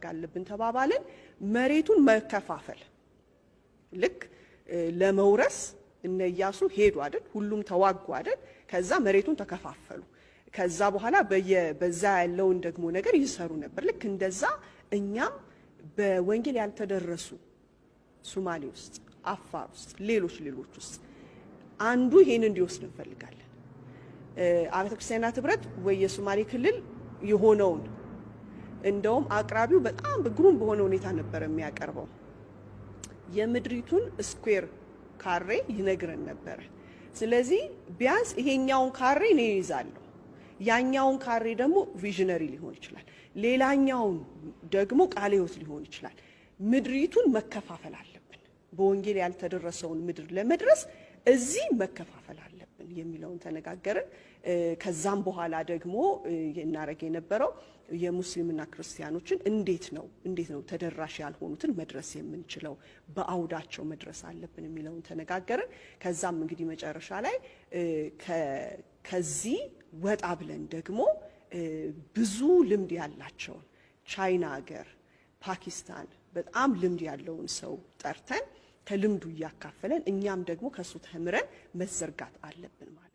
አለብን ተባባልን። መሬቱን መከፋፈል ልክ ለመውረስ እነ ኢያሱ ሄዱ አይደል? ሁሉም ተዋጉ አይደል? ከዛ መሬቱን ተከፋፈሉ። ከዛ በኋላ በዛ ያለውን ደግሞ ነገር ይሰሩ ነበር። ልክ እንደዛ እኛም በወንጌል ያልተደረሱ ሱማሌ ውስጥ፣ አፋር ውስጥ፣ ሌሎች ሌሎች ውስጥ አንዱ ይሄን እንዲወስድ እንፈልጋለን። አብያተ ክርስቲያናት ህብረት ወይ የሶማሌ ክልል የሆነውን እንደውም አቅራቢው በጣም ግሩም በሆነ ሁኔታ ነበር የሚያቀርበው። የምድሪቱን square ካሬ ይነግረን ነበረ። ስለዚህ ቢያንስ ይሄኛውን ካሬ እኔ ይዛለሁ፣ ያኛውን ካሬ ደግሞ visionary ሊሆን ይችላል፣ ሌላኛውን ደግሞ ቃለ ሕይወት ሊሆን ይችላል። ምድሪቱን መከፋፈል አለብን። በወንጌል ያልተደረሰውን ምድር ለመድረስ እዚህ መከፋፈል አለብን የሚለውን ተነጋገርን። ከዛም በኋላ ደግሞ እናደርግ የነበረው የሙስሊምና ክርስቲያኖችን እንዴት ነው ተደራሽ ያልሆኑትን መድረስ የምንችለው፣ በአውዳቸው መድረስ አለብን የሚለውን ተነጋገርን። ከዛም እንግዲህ መጨረሻ ላይ ከዚህ ወጣ ብለን ደግሞ ብዙ ልምድ ያላቸውን ቻይና ሀገር፣ ፓኪስታን በጣም ልምድ ያለውን ሰው ጠርተን ከልምዱ እያካፈለን እኛም ደግሞ ከሱ ተምረን መዘርጋት አለብን ማለት ነው።